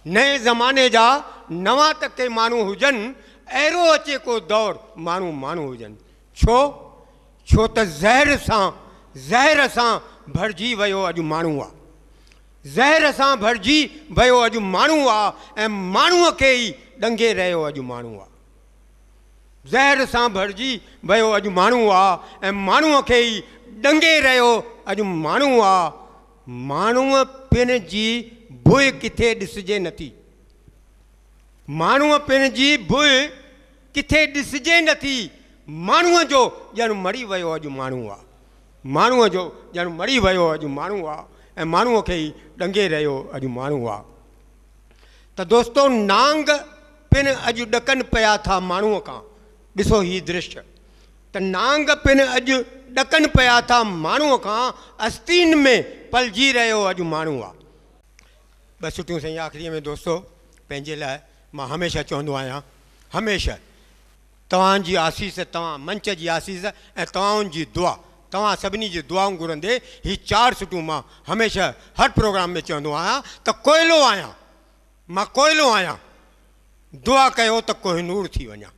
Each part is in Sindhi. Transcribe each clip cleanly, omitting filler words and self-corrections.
نئين زماني جا نوان ته ڪي ماڻهو هجن، اهڙو اچي ڪو دور ماڻهو ماڻهو هجن. ڇو؟ ڇو ته زهر سان زهر سان ڀرجي ويو اڄ ماڻهو آ. زهر سان ڀرجي ويو اڄ ماڻهو آ ۽ ماڻهوء کي ئي ڏنگي رهيو اڄ ماڻهو آ. زهر سان ڀرجي ويو اڄ ماڻهو آ ۽ ماڻهوء کي ئي ڏنگي رهيو اڄ ماڻهو آ. ماڻهوء پڻ جي بوء ڪٿي ڏسجي نٿي. ماڻهوء پڻ جي بوء ڪٿي ڏسجي نٿي. ماڻهوء جو ڄڻ مري ويو اڄ ماڻهو آ. ماڻهوء جو ڄڻ مري ويو اڄ ماڻهو آ ۽ ماڻهوء کي ئي ڏنگي رهيو اڄ ماڻهو آ. ته دوستو نانگ پڻ اڄ ڏڪن پيا ٿا ماڻهوء کان. ڏسو هي درشيه ته نانگ پڻ اڄ ڏڪن پيا ٿا ماڻهوء کان، استين ۾ پلجي رهيو اڄ ماڻهو آ. ٻه سٽون سائين آخريء ۾ دوستو پنهنجي لاء مان هميشه چوندو آهيان هميشه توهان جي آسيس توهان منچ جي آسيس ۽ توهان جي دعا توهان سڀني جي دعائون گهرندي هي چار سٽون مان هميشه هر پروگرام ۾ چوندو آهيان ته ڪوئلو آهيان مان ڪوئلو آهيان دعا ڪيو ته ڪوهنور ٿي وڃان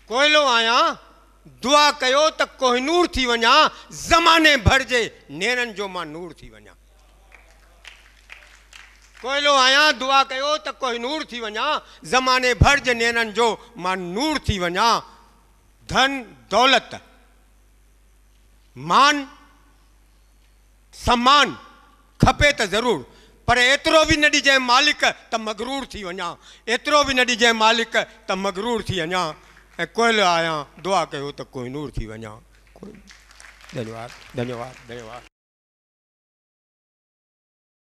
ڪوئلو آهيان دعا ڪيو ته ڪوهنور ٿي وڃان زماني ڀر جي نيڻن جو مان نور ٿي وڃان ڪوئلو آهيان دعا ڪيو ته ڪوهنور ٿي وڃان زماني ڀر جي نيڻن جو مان نور ٿي وڃان ڌن دولت مان سمان کپي ته ضرور پر ايترو به نه ڏجانء مالڪ ته مغرور ٿي وڃان ايترو به نه ڏجانء مالڪ ته مغرور ٿي وڃان ۽ ڪوئلو آهيان دعا ڪيو ته ڪوهنور ٿي وڃان ڌنيواد ڌنيواد ڌنيواد.